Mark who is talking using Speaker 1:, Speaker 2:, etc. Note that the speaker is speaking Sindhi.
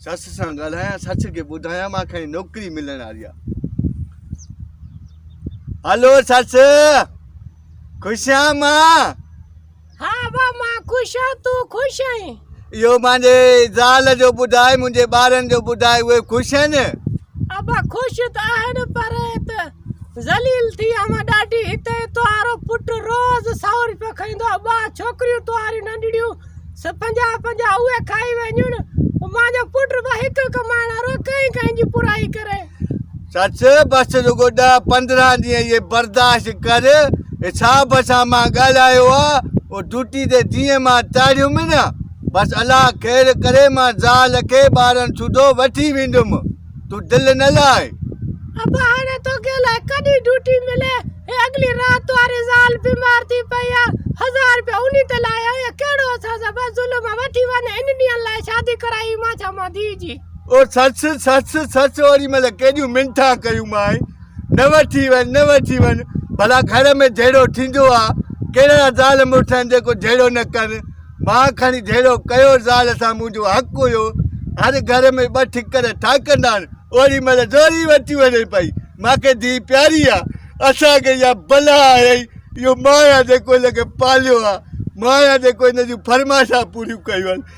Speaker 1: سس سان ڳالهايان سس کي ٻڌايان مان کڻي نوڪري ملڻ واري آ. هلو سس خوش آهيان مان.
Speaker 2: ها ابا مان خوش آهيان تون خوش آهين.
Speaker 1: اهو مانجي زال جو ٻڌاء منهنجي ٻارن جو ٻڌاء اهي خوش آهن.
Speaker 2: ابا خوش ته آهن پر هت ذليل ٿي آهيان ڏاڍي هتي توهارو پٽ روز سئو روپيو کائيندو آهي ٻه ڇوڪريون توهاريون ننڍڙيون سو پنجاهه پنجاهه اهي کائي وڃن مانجو پٽ به هڪ ڪمائڻ وارو ڪنهن ڪنهن جي پورائي ڪري.
Speaker 1: سچ بس رڳو ڏهه 15 ڏينهن اهي برداشت ڪر حساب سان مان ڳالهايو آ او ڊيوٽي تي جيئن مان چاڙهيم نه بس الله خير ڪري مان زال کي ٻارن سوڌو وٺي ويندم تون دل نه لاء.
Speaker 2: ابا هاڻي توکي الائي ڪڏهن ڊيوٽي ملي هي اڳلي رات واري زال بيمار ٿي پئي آ هزار رپيا انهي تي لايا هي ڪهڙو اسان سان بس ظلم آ وٺي وڃ ان ڏينهن لاء شادي ڪرائي مان ڇا مان ڌيء جي.
Speaker 1: او سس سس سس اوڏي مهل ڪيڏيون منٿان ڪيون مانء نه وٺي وڃ نه وٺي وڃ ڀلا گهر ۾ جهيڙو ٿيندو آ ڪهڙا زال مڙس آهن جيڪو جهيڙو نه ڪن مان کڻي جهيڙو ڪيو زال سان منهنجو حق هيو هر گهر ۾ ٻه ٺڪر ٺاڪندا آهن اوڏي مهل زوري وٺي وڃي پئي مانکي ڌيء پياري آ اسان کي اها بلا آهي اهو مان آهيان جيڪو هن کي پاليو آ مان آهيان جيڪو هن جون فرمائشان پوريون ڪيون آهن.